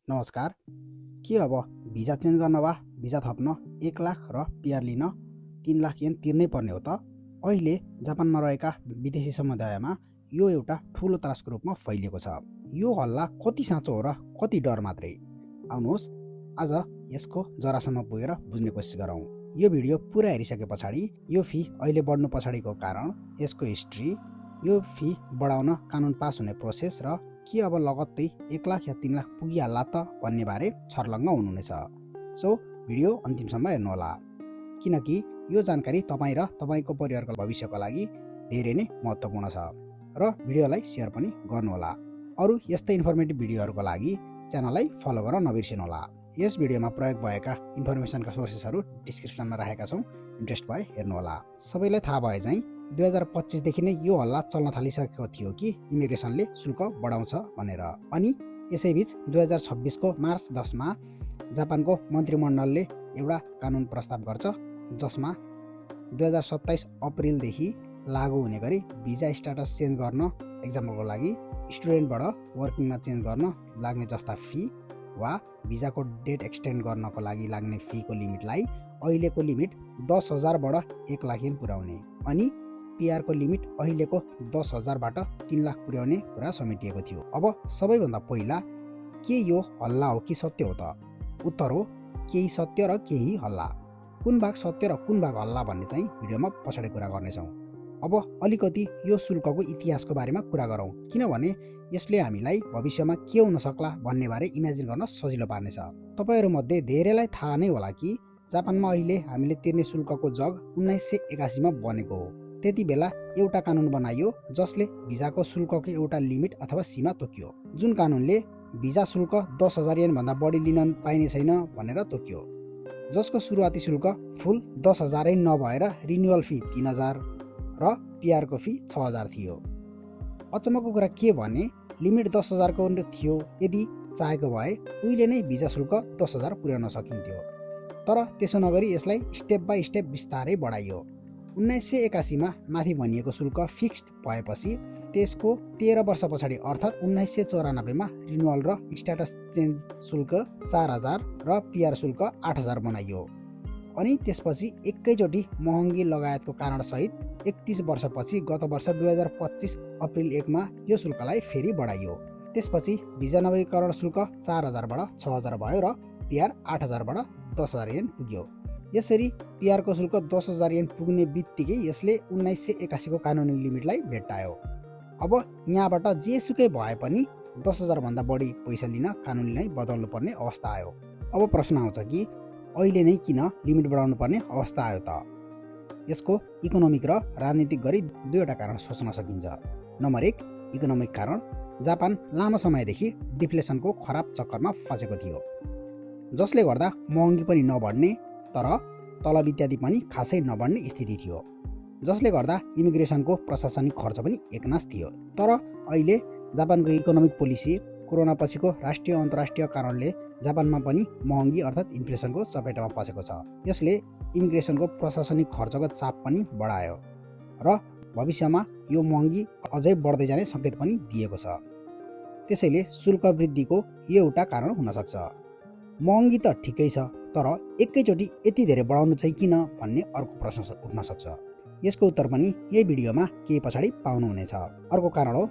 नमस्कार। के अब भिजा चेन्ज गर्न वा भिजा थप्न 1 लाख र पिआर लिन 3 लाख येन तिर्नै पर्ने हो त? अहिले जापानमा रहेका विदेशी समुदायमा यो एउटा ठुलो त्रासको रूपमा फैलिएको छ। यो हल्ला कति साँचो हो र कति डर मात्रै? आउनुहोस् आज यसको जरासम्म पुगेर बुझ्ने कोसिस गरौँ। यो भिडियो पुरा हेरिसके पछाडि यो फी अहिले बढ्नु पछाडिको कारण, यसको हिस्ट्री, यो फी बढाउन कानुन पास हुने प्रोसेस र के अब लगत्तै 1 लाख या 3 लाख पुगिहाल्ला त भन्ने बारे छर्लङ्ग हुनुहुनेछ। सो भिडियो अन्तिमसम्म हेर्नुहोला, किनकि यो जानकारी तपाईँ र तपाईँको परिवारको भविष्यको लागि धेरै नै महत्त्वपूर्ण छ र भिडियोलाई सेयर पनि गर्नुहोला। अरू यस्तै इन्फर्मेटिभ भिडियोहरूको लागि च्यानललाई फलो गर्न नबिर्सिनुहोला। यस भिडियोमा प्रयोग भएका इन्फर्मेसनका सोर्सेसहरू डिस्क्रिप्सनमा राखेका छौँ, इन्ट्रेस्ट भए हेर्नुहोला। सबैलाई थाहा भए चाहिँ 2025 देखि नै यो हल्ला चल्न थालिसकेको थियो कि इमिग्रेसनले शुल्क बढाउँछ भनेर। अनि यसैबीच 2026 को मार्च 10 मा जापानको मन्त्रीमण्डलले एउटा कानुन प्रस्ताव गर्छ, जसमा 2027 अप्रिलदेखि लागू हुने गरी भिजा स्ट्याटस चेन्ज गर्न, एक्जाम्पलको लागि स्टुडेन्टबाट वर्किङमा चेन्ज गर्न लाग्ने जस्ता फी वा भिजाको डेट एक्सटेन्ड गर्नको लागि लाग्ने फीको लिमिटलाई अहिलेको लिमिट 10,000 बाट 1 लाख येन पुर्याउने, अनि पिआरको लिमिट अहिलेको 10,000 बाट 3 लाख पुर्याउने कुरा समेटिएको थियो। अब सबैभन्दा पहिला के यो हल्ला हो कि सत्य हो त? उत्तर हो केही सत्य र केही हल्ला। कुन भाग सत्य र कुन भाग हल्ला भन्ने चाहिँ भिडियोमा पछाडि कुरा गर्नेछौँ। अब अलिकति यो शुल्कको इतिहासको बारेमा कुरा गरौँ, किनभने यसले हामीलाई भविष्यमा के हुन सक्ला भन्ने बारे इमेजिन गर्न सजिलो पार्नेछ। तपाईँहरूमध्ये धेरैलाई थाहा नै होला कि जापानमा अहिले हामीले तिर्ने शुल्कको जग 1981 मा बनेको हो। त्यति बेला एउटा कानुन बनाइयो जसले भिजाको शुल्कको एउटा लिमिट अथवा सीमा तोक्यो, जुन कानुनले भिजा शुल्क 10,000 येन भन्दा बढी लिन पाइने छैन भनेर तोक्यो, जसको सुरुवाती शुल्क फुल 10,000 नै नभएर रिन्युअल फी 3,000 र पिआरको फी 6,000 थियो। अचम्मको कुरा के भने लिमिट 10,000 को थियो। यदि चाहेको भए उहिले नै भिजा शुल्क 10,000 पुर्याउन सकिन्थ्यो, तर त्यसो नगरी यसलाई स्टेप बाई स्टेप बिस्तारै बढाइयो। 1981 मा माथि भनिएको शुल्क फिक्स्ड भएपछि त्यसको 13 वर्ष पछाडि अर्थात् 1994 मा रिन्युअल र स्ट्याटस चेन्ज शुल्क 4,000 र पिआर शुल्क 8,000 बनाइयो। अनि त्यसपछि एकैचोटि महँगी लगायतको कारणसहित 31 वर्षपछि गत वर्ष 2025 अप्रिल 1 मा यो शुल्कलाई फेरि बढाइयो। त्यसपछि भिजा नवीकरण शुल्क 4,000 बाट 6,000 भयो र पिआर 8,000 बाट 10,000 येन पुग्यो। यसरी पिआरको शुल्क 10,000 येन पुग्ने बित्तिकै यसले 1981 को कानुनी लिमिटलाई भेट्टायो। अब यहाँबाट जेसुकै भए पनि 10,000 भन्दा बढी पैसा लिन कानुनले नै बदल्नु पर्ने अवस्था आयो। अब प्रश्न आउँछ कि अहिले नै किन लिमिट बढाउनु पर्ने अवस्था आयो त? यसको इकोनोमिक र राजनीतिक गरी दुईवटा कारण सोच्न सकिन्छ। नम्बर 1, इकोनोमिक कारण। जापान लामो समयदेखि डिफ्लेसनको खराब चक्करमा फँसेको थियो, जसले गर्दा महँगी पनि नबढ्ने तर तलब इत्यादि पनि खासै नबढ्ने स्थिति थियो, जसले गर्दा इमिग्रेसनको प्रशासनिक खर्च पनि एकनास थियो। तर अहिले जापानको इकोनोमिक पोलिसी, कोरोना पछिको राष्ट्रिय अन्तर्राष्ट्रिय कारणले जापानमा पनि महँगी अर्थात् इन्फ्लेसनको चपेटामा पसेको छ। यसले इमिग्रेसनको प्रशासनिक खर्चको चाप पनि बढायो र भविष्यमा यो महँगी अझै बढ्दै जाने सङ्केत पनि दिएको छ। त्यसैले शुल्क वृद्धिको यो एउटा कारण हुन सक्छ। महँगी त ठिकै छ, तर एकैचोटि यति धेरै बढाउनु चाहिँ किन भन्ने अर्को प्रश्न उठ्न सक्छ। यसको उत्तर पनि यही भिडियोमा केही पछाडि पाउनुहुनेछ। अर्को कारण हो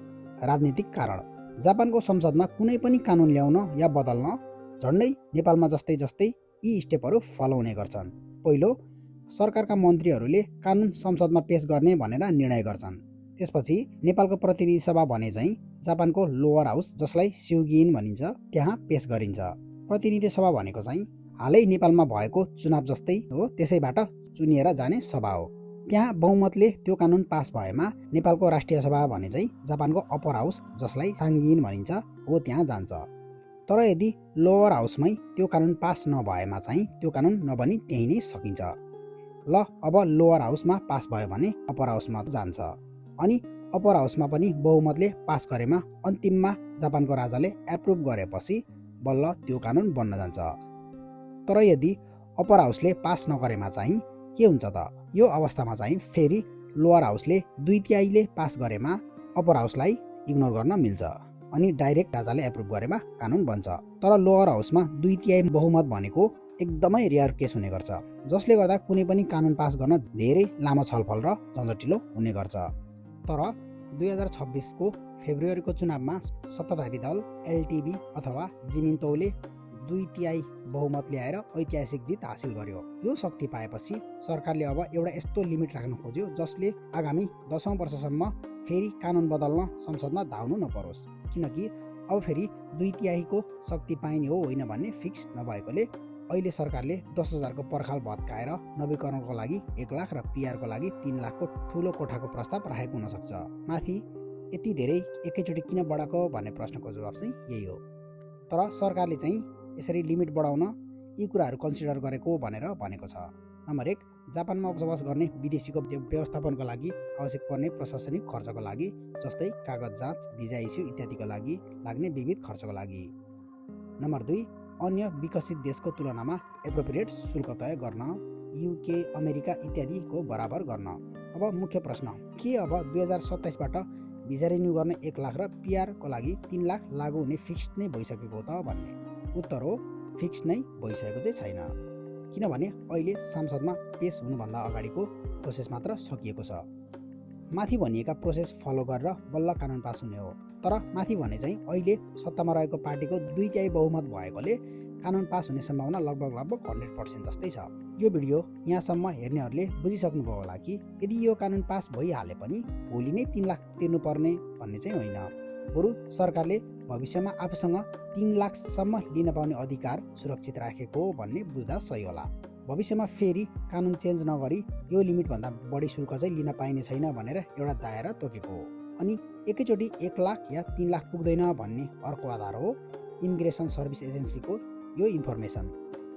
राजनीतिक कारण। जापानको संसदमा कुनै पनि कानुन ल्याउन या बदल्न झन्डै नेपालमा जस्तै यी स्टेपहरू फलो हुने गर्छन्। पहिलो, सरकारका मन्त्रीहरूले कानुन संसदमा पेश गर्ने भनेर निर्णय गर्छन्। त्यसपछि नेपालको प्रतिनिधि सभा भने चाहिँ जापानको लोअर हाउस, जसलाई स्युगिइन भनिन्छ, त्यहाँ पेश गरिन्छ। प्रतिनिधि सभा भनेको चाहिँ हालै नेपालमा भएको चुनाव जस्तै हो, त्यसैबाट चुनिएर जाने सभा हो। त्यहाँ बहुमतले त्यो कानुन पास भएमा नेपालको राष्ट्रिय सभा भने चाहिँ जापानको अप्पर हाउस, जसलाई साङ्गिन भनिन्छ, हो त्यहाँ जान्छ। तर यदि लोअर हाउसमै त्यो कानुन पास नभएमा चाहिँ त्यो कानुन नबनी त्यही नै सकिन्छ। ल, अब लोअर हाउसमा पास भयो भने अप्पर हाउसमा जान्छ, अनि अप्पर हाउसमा पनि बहुमतले पास गरेमा अन्तिममा जापानको राजाले एप्रुभ गरेपछि बल्ल त्यो कानुन बन्न जान्छ। तर यदि अप्पर हाउसले पास नगरेमा चाहिँ के हुन्छ त? यो अवस्थामा चाहिँ फेरि लोअर हाउसले 2/3 पास गरेमा अप्पर हाउसलाई इग्नोर गर्न मिल्छ। अनि डाइरेक्ट राजाले एप्रुभ गरेमा कानुन बन्छ। तर लोअर हाउसमा 2/3 बहुमत भनेको एकदमै रेयर केस हुने गर्छ, जसले गर्दा कुनै पनि कानुन पास गर्न धेरै लामो छलफल र झन्झटिलो हुने गर्छ। तर 2026 को फेब्रुअरीको चुनावमा सत्ताधारी दल एलटिबी अथवा जिमिन्तोले 2/3 बहुमत ल्याएर ऐतिहासिक जित हासिल गर्यो। यो शक्ति पाएपछि सरकारले अब एउटा यस्तो लिमिट राख्न खोज्यो जसले आगामी 10औं वर्षसम्म फेरि कानुन बदल्न संसदमा धाउनु नपरोस्, किनकि अब फेरि 2/3 को शक्ति पाइने हो होइन भन्ने फिक्स नभएकोले अहिले सरकारले 10,000 को पर्खाल भत्काएर नवीकरणको लागि 1 लाख र पिआरको लागि 3 लाखको ठुलो कोठाको प्रस्ताव राखेको हुन सक्छ। माथि यति धेरै एकैचोटि किन बढाएको भन्ने प्रश्नको जवाब चाहिँ यही हो। तर सरकारले चाहिँ यसरी लिमिट बढाउन यी कुराहरू कन्सिडर गरेको भनेर भनेको छ। नम्बर 1, जापानमा बसोबास गर्ने विदेशीको व्यवस्थापनको लागि आवश्यक पर्ने प्रशासनिक खर्चको लागि, जस्तै कागज जाँच, भिजा इस्यु इत्यादिको लागि लाग्ने विविध खर्चको लागि। नम्बर 2, अन्य विकसित देशको तुलनामा एप्रोप्रिएट शुल्क तय गर्न, युके, अमेरिका इत्यादिको बराबर गर्न। अब मुख्य प्रश्न, के अब 2027बाट भिजा रिन्यू गर्ने 1 लाख र पिआरको लागि 3 लाख लागू हुने फिक्स नै भइसकेको त भन्ने उत्तर हो, फिक्स नै भइसकेको चाहिँ छैन। किनभने अहिले संसदमा पेश हुनुभन्दा अगाडिको प्रोसेस मात्र सकिएको छ। माथि भनिएका प्रोसेस फलो गरेर बल्ल कानुन पास हुने हो। तर माथि भने चाहिँ अहिले सत्तामा रहेको पार्टीको 2/3 बहुमत भएकोले कानुन पास हुने सम्भावना लगभग 100% जस्तै छ। यो भिडियो यहाँसम्म हेर्नेहरूले बुझिसक्नुभयो होला कि यदि यो कानुन पास भइहाले पनि भोलि नै 3 लाख तिर्नुपर्ने भन्ने चाहिँ होइन, बरु सरकारले भविष्यमा आफूसँग 3 लाखसम्म लिन पाउने अधिकार सुरक्षित राखेको हो भन्ने बुझ्दा सही होला। भविष्यमा फेरि कानुन चेन्ज नगरी यो लिमिटभन्दा बढी शुल्क चाहिँ लिन पाइने छैन भनेर एउटा दायरा तोकेको हो। अनि एकैचोटि 1 लाख या 3 लाख पुग्दैन भन्ने अर्को आधार हो इमिग्रेसन सर्भिस एजेन्सीको यो इन्फर्मेसन।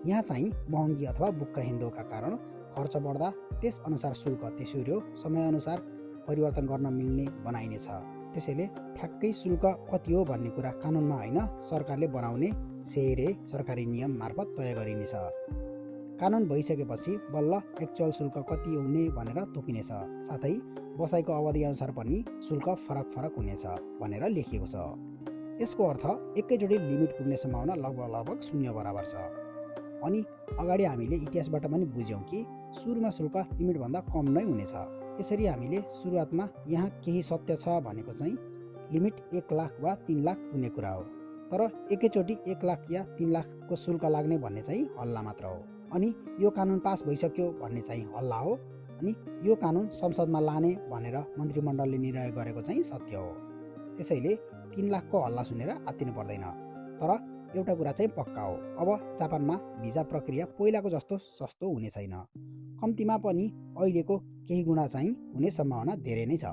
यहाँ चाहिँ महँगी अथवा बुक्का हिन्दोका कारण खर्च बढ्दा त्यस अनुसार शुल्क त्यसुर्यो समयअनुसार परिवर्तन गर्न मिल्ने बनाइनेछ। त्यसैले ठ्याक्कै शुल्क कति हो भन्ने कुरा कानुनमा होइन, सरकारले बनाउने सेरे सरकारी नियम मार्फत तय गरिनेछ। कानुन भइसकेपछि बल्ल एक्चुअल शुल्क कति हुने भनेर तोकिनेछ। साथै बसाइको अवधि अनुसार पनि शुल्क फरक हुनेछ भनेर लेखिएको छ। यसको अर्थ एकैचोटि लिमिट पुग्ने सम्भावना लगभग 0 बराबर छ। अनि अगाडि हामीले इतिहासबाट पनि बुझ्यौँ कि सुरुमा शुल्क लिमिटभन्दा कम नै हुनेछ। यसरी हामीले सुरुवातमा यहाँ केही सत्य छ भनेको चाहिँ लिमिट 1 लाख वा 3 लाख हुने कुरा हो। तर एकैचोटि 1 लाख या 3 लाखको शुल्क लाग्ने भन्ने चाहिँ हल्ला मात्र हो। अनि यो कानुन पास भइसक्यो भन्ने चाहिँ हल्ला हो। अनि यो कानुन संसदमा लाने भनेर मन्त्रीमण्डलले निर्णय गरेको चाहिँ सत्य हो। त्यसैले 3 लाखको हल्ला सुनेर आत्तिनु पर्दैन। तर एउटा कुरा चाहिँ पक्का हो, अब जापानमा भिजा प्रक्रिया पहिलाको जस्तो सस्तो हुने छैन। कम्तीमा पनि अहिलेको केही गुणा चाहिँ हुने सम्भावना धेरै नै छ।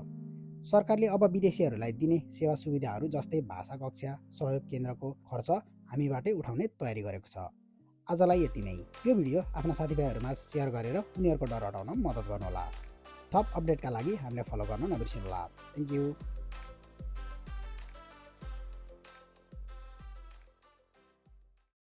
सरकारले अब विदेशीहरूलाई दिने सेवा सुविधाहरू जस्तै भाषा कक्षा, सहयोग केन्द्रको खर्च हामीबाटै उठाउने तयारी गरेको छ। आजलाई यति नै। यो भिडियो आफ्ना साथीभाइहरूमा सेयर गरेर उनीहरूको डर हटाउन मद्दत गर्नुहोला। थप अपडेटका लागि हामीलाई फलो गर्न नबिर्सिनुहोला। Thank you.